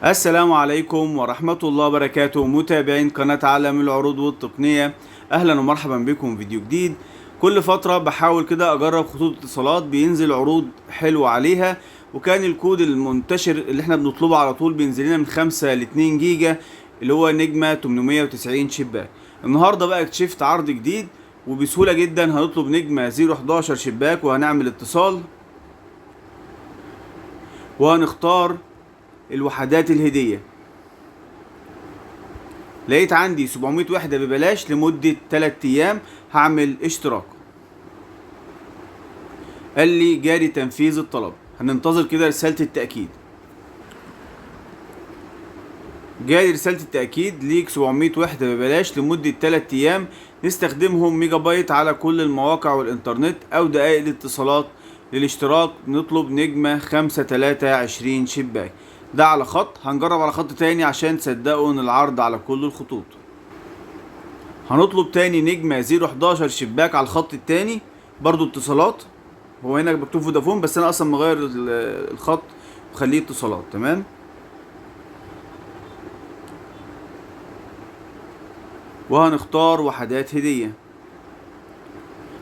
السلام عليكم ورحمة الله وبركاته، متابعين قناة عالم العروض والتقنية، أهلا ومرحبا بكم في فيديو جديد. كل فترة بحاول كده أجرب خطوط اتصالات بينزل عروض حلوة عليها، وكان الكود المنتشر اللي احنا بنطلبه على طول بينزل لنا من 5 ل 2 جيجا اللي هو نجمة 890 شباك. النهاردة بقى اكتشفت عرض جديد وبسهولة جدا، هنطلب نجمة 011 شباك وهنعمل اتصال وهنختار الوحدات الهدية. لقيت عندي 700 وحدة ببلاش لمدة 3 ايام، هعمل اشتراك. قال لي جاري تنفيذ الطلب، هننتظر كده رسالة التأكيد. جاري رسالة التأكيد ليك 700 وحدة ببلاش لمدة 3 ايام، نستخدمهم ميجا بايت على كل المواقع والانترنت او دقائق الاتصالات. للاشتراك نطلب نجمة 5320 شباك. ده على خط، هنجرب على خط تاني عشان تصدقوا ان العرض على كل الخطوط. هنطلب تاني نجمة 011 شباك على الخط التاني برضو اتصالات. هو هنا مكتوب فودافون بس انا اصلا مغير الخط وخليه اتصالات. تمام. وهنختار وحدات هدية،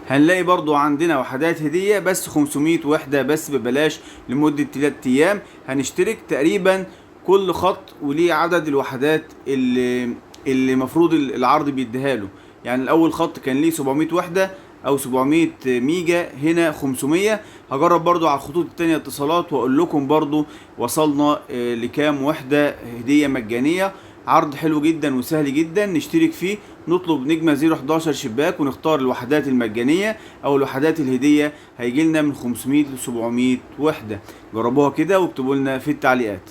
هنلاقي برضو عندنا وحدات هدية بس 500 وحدة بس ببلاش لمدة 3 ايام. هنشترك تقريبا كل خط وليه عدد الوحدات اللي المفروض العرض بيديها له. يعني الاول خط كان ليه 700 وحدة او 700 ميجا، هنا 500. هجرب برضو على الخطوط التانية اتصالات واقول لكم برضو وصلنا لكام وحدة هدية مجانية. عرض حلو جدا وسهل جدا نشترك فيه. نطلب نجمة 011 شباك ونختار الوحدات المجانية او الوحدات الهدية، هيجي لنا من 500 ل 700 وحدة. جربوها كده واكتبوا لنا في التعليقات.